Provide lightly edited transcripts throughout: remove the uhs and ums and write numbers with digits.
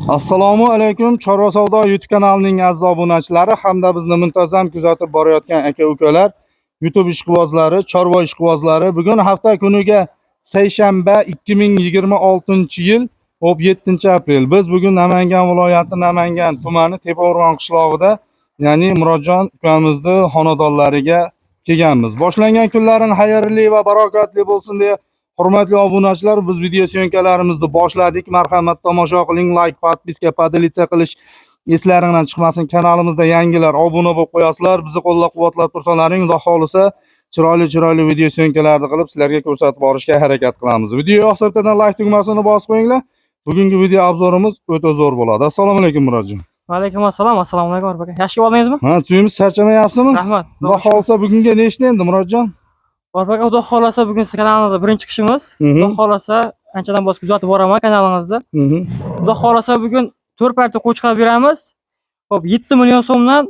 Assalomu alaykum Chorva savdo YouTube kanalining aziz obunachilari hamda bizni muntazam kuzatib borayotgan aka-ukalar, YouTube ishqibozlari, chorva ishqibozlari. Bugun hafta kuniga seshanba, 2026-yil 7 aprel. Biz bugun Namangan viloyati Namangan tumani Tepao'rmon qishlog'ida, ya'ni Murodjon ukamizni xonadonlariga kelganmiz. Boshlangan kunlaring xayrli va barokatli bo'lsin deya, hurmatli obunachilar, biz video съёмка larimizni boshladik. Marhamat, tomosha qiling, лайк, подписка, поделиться qilish eslaringdan chiqmasin. Kanalimizda yangilar obuna bo'lib qo'yasizlar, bizni qo'llab-quvvatlab tursalaring, Xudo xohlasa, chiroyli chiroyli video съёмка larni qilib sizlarga ko'rsatib borishga harakat qilamiz. Video yoqsa, bittadan лайк tugmasini bosib qo'yinglar. Bugungi video обзор imiz o'ta zo'r bo'ladi. Assalomu alaykum, Murodjon. Va alaykum assalom. Assalomu alaykum, aka. Yaxshi oldingizmi? Ha, tuzukmiz, charchamayapsizmi? Rahmat. Xudo xohlasa, bugunga nechta endi, Murodjon? Aka, Xudo xohlasa, bugun siz kanalingizda birinchi kishimiz. Xudo xohlasa, anchadan bosib kuzatib boraman kanalingizni. Xudo xohlasa, bugun 4 partiya qo'chqor beramiz. Xo'p, 7 million so'mdan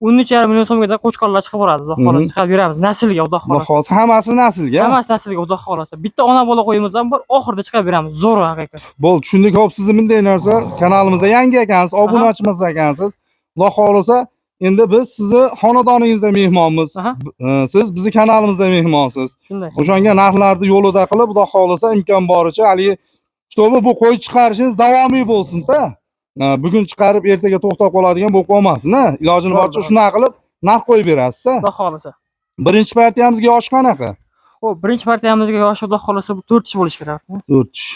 13,5 million so'mga qo'chqorlar chiqib boradi. Xudo xohlasa, chiqarib beramiz naslga, Xudo Xudo xohlasa. xohlasa, hammasi naslga. Hammasi naslga, Xudo xohlasa. Bitta ona bola qo'yimiz ham bor, oxirida chiqarib beramiz. Zo'r haqiqat. Bo'ldi, tushundik. Xo'p, sizni bunday narsa, kanalimizda yangi ekansiz, obunachimiz ekansiz. Xudo xohlasa, endi biz sizni xonadoningizda mehmonmiz. Siz bizni kanalimizda mehmonsiz. Shunday. O'shanga narxlarni yo'lida qilib, Xudo xohlasa, imkon boricha haligi, чтобы bu qo'y chiqarishingiz davomiy bo'lsin-da. Bugun chiqarib, ertaga to'xtab qoladigan bo'lib qolmasin, ha? Ilojini boricha shunaqa qilib narx qo'yib berasiz. Xudo xohlasa. Birinchi partiyamizga yoshi qanaqa? Xo'p, birinchi partiyamizga yoshi, Xudo xohlasa, bu 4 tish bo'lishi kerak. 4 tish.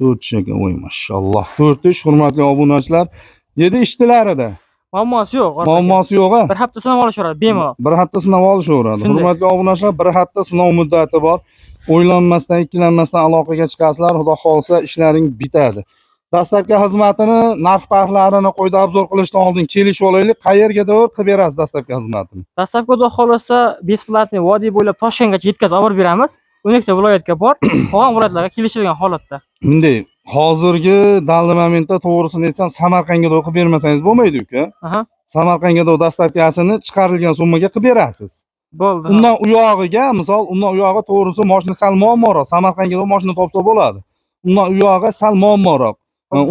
4 tish ekan. Voy, mashalloh. 4 tish, hurmatli obunachilar. Yedi ishtilarida. Muammosi yo'q, aka. Muammosi yo'q, a? Bir hafta sinab olishaveradi bemalol. Bir hafta sinab olishaveradi. Shunday. Hurmatli obunachilar, bir hafta sinov muddati bor. O'ylanmasdan, ikkilanmasdan aloqaga chiqasizlar. Xudo xohlasa, ishlaring bitadi. Dastlabki xizmatini, narx farqlarini qo'yda обзор qilishdan oldin kelishib olaylik. Qayerga doğru qilib berasiz dastlabki xizmatini? Dastlabki, Xudo xohlasa, бесплатный vodiy bo'ylab Toshkentgacha yetkazib olib beramiz. 12 ta viloyatga bor, qolgan viloyatlarga kelishilgan holatda. Bunday, hozirgi данный момент da, to'g'risini aytsam, Samarqandga doğru qilib bermasangiz bo'lmaydi, uka. Samarqandga doğru доставка sini chiqarilgan summaga qilib berasiz. Bo'ldi. Undan u yog'iga, misol, undan u yog'i, to'g'risi, moshina sal muammoroq. Samarqandga doğru moshina topsa bo'ladi. Undan u yog'i sal muammoroq.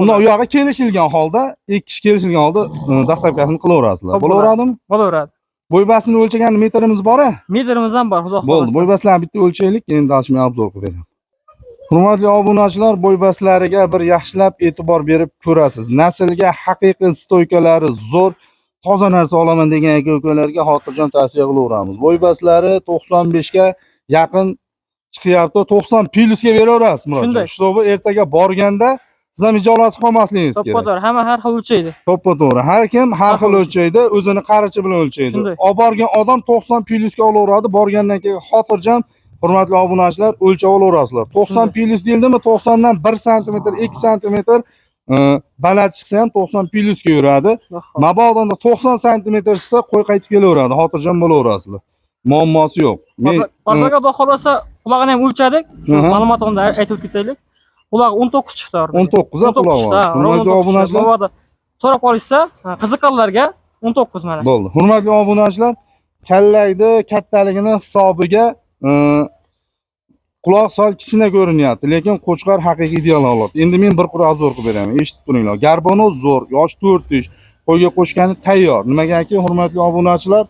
Undan u yog'i kelishilgan holda, ikki kishi kelishilgan holda доставка sini qilaverasizlar. Xo'p, Bo'laveradimi? Bo'laveradi. Bo'ybasini o'lchagan metrimiz bor-a? Metrimiz ham bor, Xudo Bo'ldi, xohlasa. bo'ybaslarni bitta o'lchaylik, endi дальше men обзор qilib beraman. Hurmatli obunachilar, bo'ybaslariga bir yaxshilab e'tibor berib ko'rasiz. Naslga haqiqiy стойка lari zo'r, toza narsa olaman degan aka-ukalarga xotirjam tavsiya qilaveramiz. Bo'ybaslari 95 ga yaqin chiqyapti, 90 плюс ga beraverasiz, Murodjon. Shunday. Чтобы ertaga borganda siz ham hijolat qilib qolmasligingiz kerak. To'ppa to'g'ri, hamma har xil o'lchaydi. To'ppa to'g'ri. Har kim har Har xil xil o'lchaydi, o'zini qarichi bilan o'lchaydi. Shunday. Olib borgan odam 90 плюс ga olaveradi, borgandan keyin xotirjam, hurmatli obunachilar, o'lchab olaverasizlar. 90 Shunday. плюс deyildimi? 90 dan 1 santimetr, 2 santimetr baland chiqsa ham 90 плюс ga yuradi. Xudo xohlasa. Mabodo 90 santimetr chiqsa, qo'y qaytib kelaveradi, xotirjam bo'laverasizlar. Muammosi yo'q. Men Aka, Xudo xohlasa, qulog'ini ham o'lchadik. Shu ma'lumot unda aytib o'tib ketaylik. Qulog'i 19 chiqdi. 19 a qulog'i. 19 chiqdi, ha, Hurmatli 19 chiqdi. obunachilar, Mabodo so'rab qolishsa, ha, qiziqqanlarga 19 mana. Bo'ldi. Hurmatli obunachilar, kallayni kattaligini hisobiga quloq sal kichkina ko'rinyapti, lekin qo'chqor haqiqiy ideal holat. Endi men bir qur обзор qilib beraman. Eshitib turinglar. Горбонос zo'r, yosh 4 tish, qo'yga qo'shgani tayyor. Nimagaki, hurmatli obunachilar,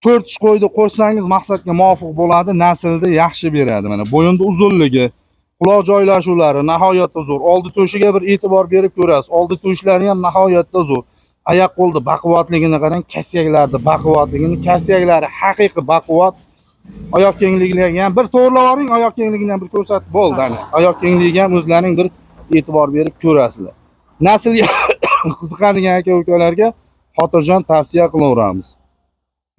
4 tish qo'yni qo'shsangiz maqsadga muvofiq bo'ladi, naslni yaxshi beradi. Mana bo'yinda uzunligi, quloq joylashuvlari nihoyatda zo'r. Oldi to'shiga bir e'tibor berib ko'rasiz. Oldi to'shlari ham nihoyatda zo'r. Oyoq qo'lni baquvvatligini qarang, kasyaklarni baquvvatligini, kasyaklari haqiqiy baquvvat. Oyoq kengligiga ham bir to'g'rilab oling, oyoq kengligini ham bir ko'rsatib bo'ldi. Ana, oyoq kengligiga ham o'zlaring bir e'tibor berib ko'rasizlar. Naslga qiziqadigan aka ukalarga xotirjam tavsiya qilaveramiz.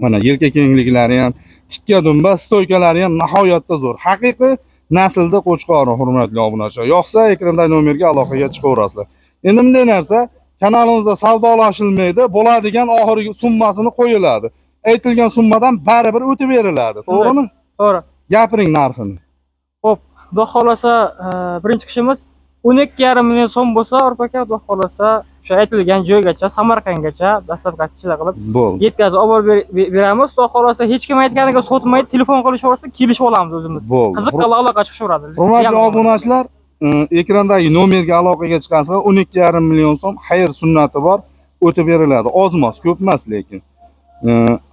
Mana yelka kengliklari ham, tikka dumba, стойка lari ham nihoyatda zo'r. Haqiqiy naslda qo'chqori, hurmatli obunachilar. Yoqsa, ekrandagi nomerga aloqaga chiqaverasizlar. Endi bunday narsa, kanalimizda savdolashilmaydi, bo'ladigan oxirgi summasini qo'yiladi. Aytilgan summadan baribir o'tib beriladi. To'g'rimi? To'g'ri. Gapiring narxini. Xo'p, Xudo xohlasa, birinchi qishimiz 12,5 million so'm bo'lsa, Orif aka, Xudo xohlasa, o'sha aytilgan joygacha, Samarqandgacha доставка si ichida qilib Bo'ldi. yetkazib olib borib beramiz. Xudo xohlasa, hech kim aytganiga sotmaydi, telefon qilishaversa, kelishib olamiz o'zimiz. Bo'ldi. Qiziqqanlar aloqa chiqishaveradi. Hurmatli obunachilar, Ekrandagi nomerga aloqaga chiqasizlar. 12,5 million so'm xayr sunnati bor, o'tib beriladi. Oz emas, ko'p emas lekin.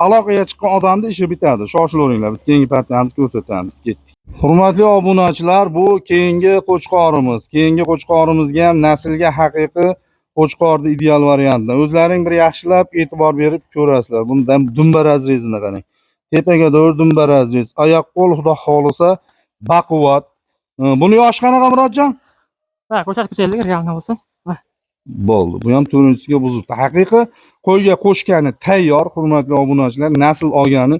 Aloqaga chiqqan odamni ishi bitadi. Shoshilaveringlar, biz keyingi partiyamizni ko'rsatamiz. Ketdik. Hurmatli obunachilar, bu keyingi qo'chqorimiz. Keyingi qo'chqorimizga ham naslga haqiqiy qo'chqorni ideal variantidan. O'zlaring bir yaxshilab e'tibor berib ko'rasizlar. Bundan dumba разрез ini qarang. Tepaga to'g'ri dumba разрез. Oyoq qo'l xudo xohlasa baquvvat. Buni yoshi qanaqa, Murodjon? Ha, ko'rsatib ketaylik, реально bo'lsin. Bo'ldi. Bu ham to'rtinchisiga buzibdi. Haqiqiy qo'yga qo'shgani tayyor, hurmatli obunachilar, nasl olgani.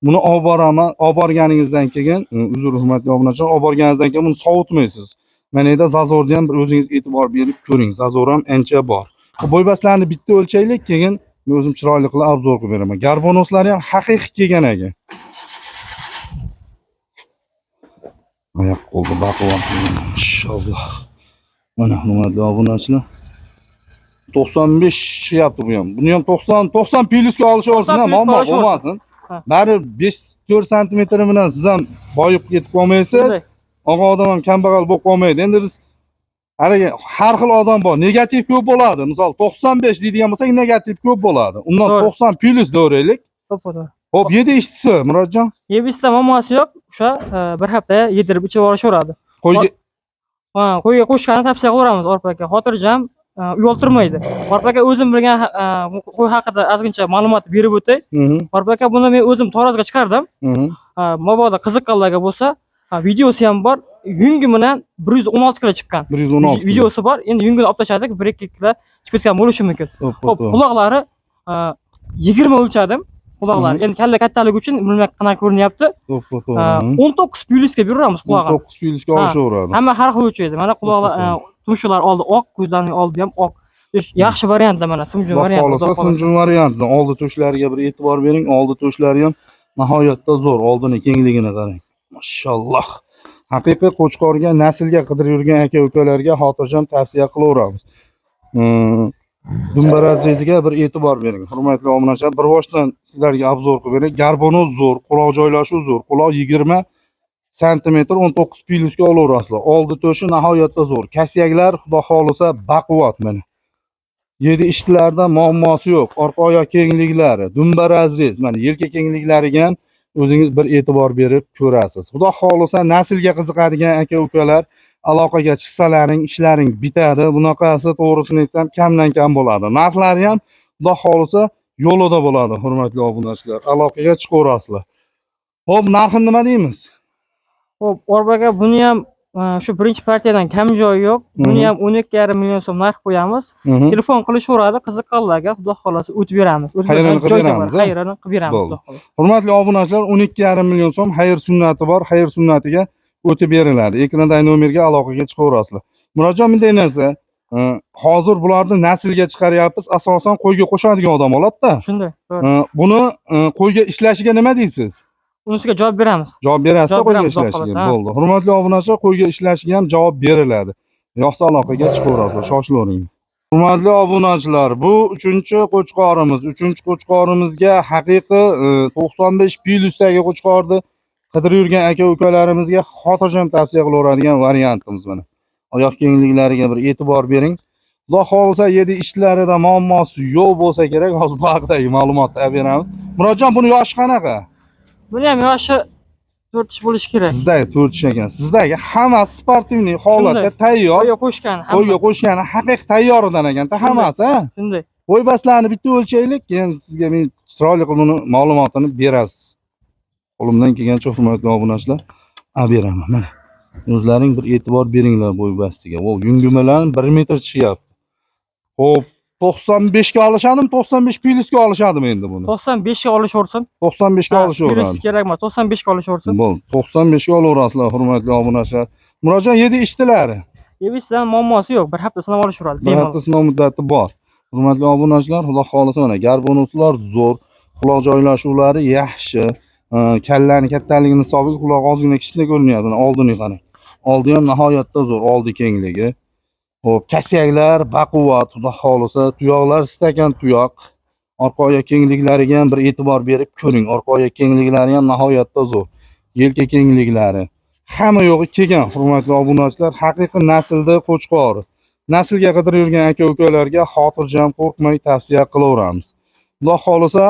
Buni olib boraman, olib borganingizdan keyin, uzr, hurmatli obunachilar, olib borganingizdan keyin buni sovutmaysiz. Mana yerda зазор ni ham bir o'zingiz e'tibor berib ko'ring. Зазор ham ancha bor. Bo'ybaslarni bitta o'lchaylik, keyin men o'zim chiroyli qilib обзор qilib beraman. Горбонос lari ham haqiqiy kelgan ekan. Oyoq qo'lda baquvvat. Inshaalloh. Mana hurmatli obunachilar. 95 chiqyapti bu ham. Buni ham 90 90 плюс ga olishaversin, 90 ha, плюс ga muammo olishaversin. bo'lmasin. Ha. Baribir 5-4 santimetr bilan siz ham boyib ketib qolmaysiz. Shunday. Og'a odam ham kambag'al bo'lib qolmaydi. Endi biz haligi har xil odam bor. Negativ ko'p bo'ladi. Misol 95 deydigan bo'lsak, negativ ko'p bo'ladi. Undan To'g'ri. 90 плюс do'raylik. To'ppa-to'g'ri. Xo'p, yedi ishtisi, Murodjon. Yeb ichsa muammosi yo'q. O'sha bir hafta yedirib ichib yuborishaveradi. Qo'yga Ha, qo'yga qo'shganini tavsiya qilaveramiz Orpa aka. Xotirjam, uyaltirmaydi. Orpa aka, o'zim bilgan qo'y haqida ozgincha ma'lumot berib o'tay. Orpa aka, buni men o'zim Tarozga chiqardim. Mabodo qiziqqanlarga bo'lsa, videosi ham bor. Yungi bilan 116 kilo chiqqan. 116 kilo. Videosi bor. Endi yungini olib tashladik, 1-2 kilo chiqib ketgan bo'lishi mumkin. Xo'p, quloqlari 20 o'lchadim. Quloqlari. Endi kalla kattaligi uchun bilmay qanaqa ko'rinyapti. 19 плюс ga beraveramiz qulog'ini. 19 плюс ga olishaveradi. Hamma har xil o'lchaydi. Mana quloqlar, tumshuqlar oldi oq, ko'zlarining oldi ham oq. Yaxshi variantda mana simjun Xudo variant. xohlasa Xudo xohlasa. simjun variantida oldi to'shlariga bir e'tibor bering. Oldi to'shlari ham nihoyatda zo'r. Oldini kengligini qarang. Mashalloh. Haqiqiy qo'chqorga, naslga qidirib yurgan aka ukalarga xotirjam tavsiya qilaveramiz. Dumba разрез iga bir e'tibor bering. Hurmatli obunachilar, bir boshdan sizlarga обзор qilib beray. Горбонос zo'r, quloq joylashuv zo'r. Quloq 20 santimetr 19 плюс ga olaverasizlar. Oldi to'shi nihoyatda zo'r. Kasyaklar xudo xohlasa baquvvat mana. Yedi ishtilarda muammosi yo'q. Orqa oyoq kengliklari, dumba разрез, mana yelka kengliklariga ham o'zingiz bir e'tibor berib ko'rasiz. Xudo xohlasa naslga qiziqadigan aka ukalar aloqaga chiqsalaring ishlaring bitadi. Bunaqasi to'g'risini aytsam kamdan kam bo'ladi. Narxlari ham xudo xohlasa yo'lida bo'ladi, hurmatli obunachilar. Aloqaga chiqaverasizlar. Xo'p, narxini nima deymiz? Xo'p, Orpa aka, buni ham shu birinchi partiyadan kam joyi yo'q. Buni ham 12,5 million so'm narx qo'yamiz. Telefon qilishaveradi, qiziqqanlarga xudo xohlasa o'tib beramiz. O'tib Xayrini beramiz, qilib joy beramiz, topar, a? Xayrini qilib beramiz, Bo'ldi. xudo xohlasa. Hurmatli obunachilar, 12,5 million so'm xayr sunnati bor, xayr sunnatiga o'tib beriladi. Ekrandagi nomerga aloqaga chiqaverasizlar. Murodjon, bunday narsa, hozir bularni naslga chiqaryapmiz, asosan qo'yga qo'shadigan odam oladi-da. Shunday, to'g'ri. Buni qo'yga ishlashiga nima deysiz? Unisiga javob beramiz. Javob berasiz Javob qo'yga beramiz, xudo ishlashiga. xohlasa, ha. Bo'ldi. Hurmatli obunachilar, qo'yga ishlashiga ham javob beriladi. Yoqsa aloqaga chiqaverasizlar, shoshilavering. Hurmatli obunachilar, bu 3-qo'chqorimiz. 3-qo'chqorimizga haqiqiy 95 плюс dagi qo'chqorni qidirib yurgan aka ukalarimizga xotirjam tavsiya qilaveradigan variantimiz mana. Oyoq kengliklariga bir e'tibor bering. Xudo xohlasa yedi ishlarida muammosi yo'q bo'lsa kerak. Hozir bu haqidagi ma'lumotni olib beramiz. Murodjon, buni yoshi qanaqa? Buni ham yoshi 4 tish bo'lishi kerak. Sizdagi 4 tish ekan. Sizdagi hammasi спортивный holatda Shunday. tayyor. Qo'yga qo'shgan, Qo'yga hammasi. qo'shgani haqiqiy tayyoridan ekan, hammasi, ha? Shunday. Bo'ybaslarni bitta o'lchaylik, keyin sizga men chiroyli qilib uni ma'lumotini berasiz. Qo'limdan kelgancha hurmatli obunachilar, a beraman mana. O'zlaring bir e'tibor beringlar bo'ybastiga. O, yungi bilan 1 metr chiqyapti. Xo'p, 95 ga olishadimi, 95 плюс ga olishadimi endi buni? 95 ga olishaversin. 95 ga Ha, olishaveradi. плюс kerak emas, 95 ga olishaversin. Bo'ldi. 95 ga olaverasizlar, hurmatli obunachilar. Murodjon, yedi ichdilar. Yeb-ichdan muammosi yo'q. Bir hafta sinab olishaveradi. Bir Bemalol. hafta sinov muddati bor. Hurmatli obunachilar, Xudo xohlasa mana горбонос lar zo'r, quloq joylashuvlari yaxshi. Kallani kattaligini hisobiga quloq ozgina kichkina ko'rinyapti. Mana oldini qarang. Oldi ham nihoyatda zo'r, oldi kengligi. Xo'p, kasyaklar baquvvat, Xudo xohlasa, tuyoqlar stakan tuyoq. Orqa oyoq kengliklariga ham bir e'tibor berib ko'ring. Orqa oyoq kengliklari ham nihoyatda zo'r. Yelka kengliklari. Hamma yo'g'i kelgan, hurmatli obunachilar, haqiqiy naslda qo'chqori. Naslga qidirib yurgan aka-ukalarga xotirjam, qo'rqmay tavsiya qilaveramiz. Xudo xohlasa,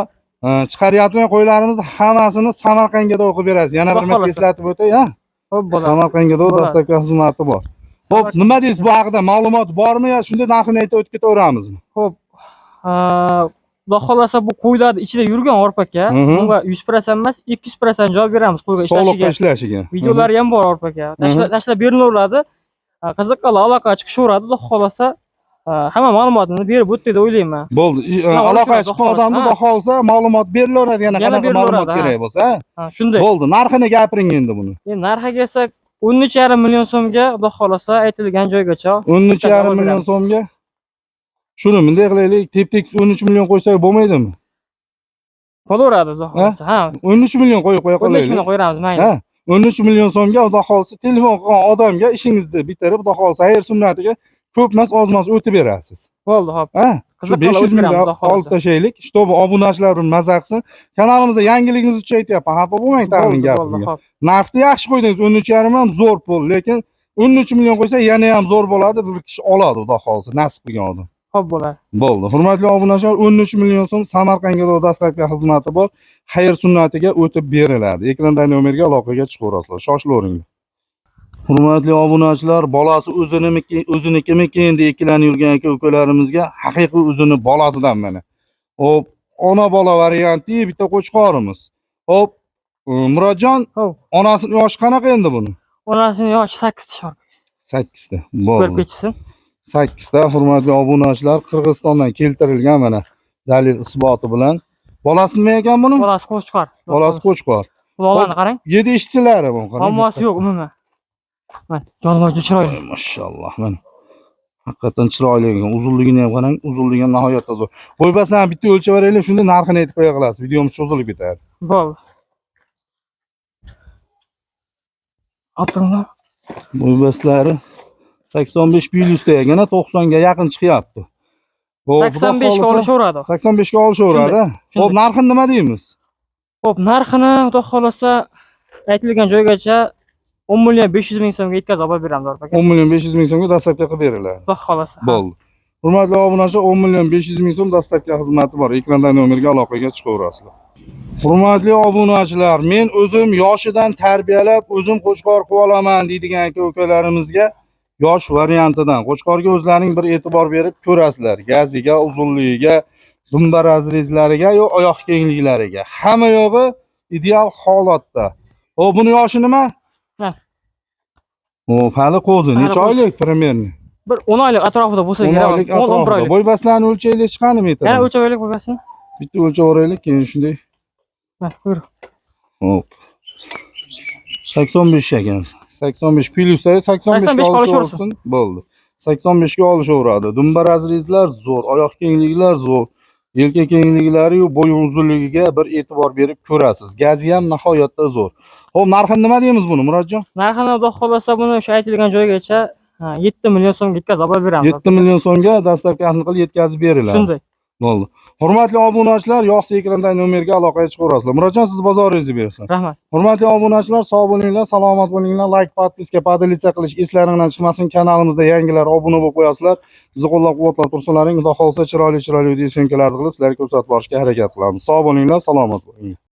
chiqarayotgan qo'ylarimizni hammasini Samarqandga da o'qib berasiz. Yana bir Xudo marta xohlasa. eslatib o'tay, ha? Xo'p, bo'ladi. Samarqandga da Bo'ladi. доставка xizmati bor. Xo'p, nima deysiz bu haqida? Ma'lumot bormi yo shunday narxini aytib o'tib ketaveramizmi? Xo'p. Xudo xohlasa bu qo'ylarni ichida yurgan Orif aka, bunga 100% emas, 200% javob beramiz qo'yga Sog'liqqa ishlashiga. Ishlashiga. Videolari ham bor Orif aka. Tashlab berilaveradi. Qiziqqanlar aloqaga chiqishaveradi. Xudo xohlasa, hamma ma'lumotini berib o'tdi deb o'ylayman. Bo'ldi. Sizlar Aloqaga olishadi, chiqqan xudo odamni xohlasa. xudo xohlasa ma'lumot berilaveradi, yana Yana qanaqa ma'lumot berilaveradi, ha. kerak bo'lsa, ha? Ha, shunday. Bo'ldi, narxini gapiring endi buni. Endi narxiga kelsak, 13,5 million so'mga, xudo xohlasa, aytilgan joygacha 13,5 olib million beramiz. so'mga. Shuni bunday qilaylik, tep-tekis 13 million qo'ysak bo'lmaydimi? Bo'laveradi, xudo xohlasa. Ha, 13 million qo'yib qo'ya 15 qolaylik. Million qo'yamiz, mayli. Ha, 13 million so'mga xudo xohlasa telefon qilgan odamga ishingizni bitirib, xudo xohlasa xayr sunnatiga ko'p emas, oz emas o'tib berasiz. Bo'ldi, hop. Ha? Shu Qiziqqanlar 500 mingga o'tib beramiz, xudo olib xohlasa. tashlaylik, чтобы obunachilar bir maza qilsin. Kanalimizda yangiliginiz uchun aytyapman, xafa bo'lmang tag'in Bo'ldi, bo'ldi, gapimga. Hop. Narxni yaxshi qo'ydingiz, 13,5 ham zo'r pul, lekin 13 million qo'ysa yana ham zo'r bo'ladi, bir kishi oladi, xudo xohlasa, nasib qilgan odam. Xo'p, bo'ladi. Bo'ldi. Hurmatli obunachilar, 13 million so'm Samarqandga доставка xizmati bor. Xayr sunnatiga o'tib beriladi. Ekrandagi nomerga aloqaga chiqaverasizlar. Shoshilaveringlar. Hurmatli obunachilar, bolasi o'zinimiki, o'zinikimikin deb ikkilanib yurgan aka ukalarimizga haqiqiy o'zini bolasidan mana. Xo'p, ona bola varianti bitta qo'chqorimiz. Xo'p, Murodjon, Xo'p. onasini yoshi qanaqa endi buni? Onasini yoshi 8 tish. 8 ta. Ko'rib Bo'ldi. ketishsin. 8 ta, hurmatli obunachilar, Qirg'izistondan keltirilgan mana dalil isboti bilan. Bolasi nima ekan buni? Bolasi qo'chqor. Bolasi qo'chqor. Quloqlarni qarang. 7 ishchilari bu, qarang. Muammosi yo'q umuman. Mana, jonivor juda chiroyli. Voy, mashalloh, mana. Haqiqatan chiroyli ekan. Uzunligini ham qarang, uzunligi ham nihoyatda zo'r. Qo'ybasdan bitta o'lchab beraylik, shunda narxini aytib qo'ya qolasiz. Videomiz cho'zilib ketadi. Bo'ldi. Olib turinglar. Bo'ybaslari 85 plyusda ekan, 90 ga yaqin chiqyapti. Xo'p, xudo 85 ga xohlasa, olishaveradi. 85 ga olishaveradi. Shunday. Xo'p, narxini nima deymiz? Xo'p, narxini xudo xohlasa aytilgan joygacha 10 million 500 ming so'mga yetkazib olib beramiz, Orif aka. 10 million 500 ming so'mga доставка qilib beriladi. Xudo xohlasa. Ha. Bo'ldi. Hurmatli obunachilar, 10 million 500 ming so'm доставка xizmati bor. Ekrandagi nomerga aloqaga chiqaverasizlar. Hurmatli obunachilar, men o'zim yoshidan tarbiyalab, o'zim qo'chqor qilib olaman deydigan aka ukalarimizga yosh variantidan qo'chqorga o'zlaring bir e'tibor berib ko'rasizlar. Gaziga, uzunligiga, dumba разрез lariga yo oyoq kengliklariga. Hamma yo'g'i ideal holatda. Xo'p, buni yoshi nima? Ha. Xo'p, hali qo'zi. Hali Necha qo'zi. Oylik примерно? Bir 10 oylik atrofida bo'lsa 10 kerak. Oylik 10 11 atrofida. Oylik. Bo'ybaslarni o'lchaylik chiqani metr. Yana o'lchab olaylik bo'ybasini. Bitta o'lchab o'raylik, keyin shunday. Mana, buyur. Hop. 85 ekan. 85 plyusda 85 85 ga ga olishaversin. olishaversin. Bo'ldi. 85 ga olishaveradi. Dumba разрез lar zo'r, oyoq kengliklar zo'r. Yelka kengliklari yu bo'y uzunligiga bir e'tibor berib ko'rasiz. Gazi ham nihoyatda zo'r. Xo'p, narxini nima deymiz buni, Murodjon? Narxini xudo xohlasa buni o'sha aytilgan joygacha, ha, 7 million so'mga yetkazib olib beramiz. 7 million so'mga доставка sini qilib yetkazib beriladi. Shunday. Bo'ldi. Hurmatli obunachilar, yoqsa ekrandagi nomerga aloqaga chiqaverasizlar. Murodjon, siz bozoringizni bersin. Rahmat. Hurmatli obunachilar, sog' bo'linglar, salomat bo'linglar. Layk, подписка, поделиться qilish eslaringdan chiqmasin. Kanalimizda yangilar obuna bo'lib qo'yasizlar. Bizni qo'llab-quvvatlab tursalaring, xudo xohlasa chiroyli chiroyli video съёмка larni qilib sizlarga ko'rsatib borishga harakat qilamiz. Sog' bo'linglar, salomat bo'linglar.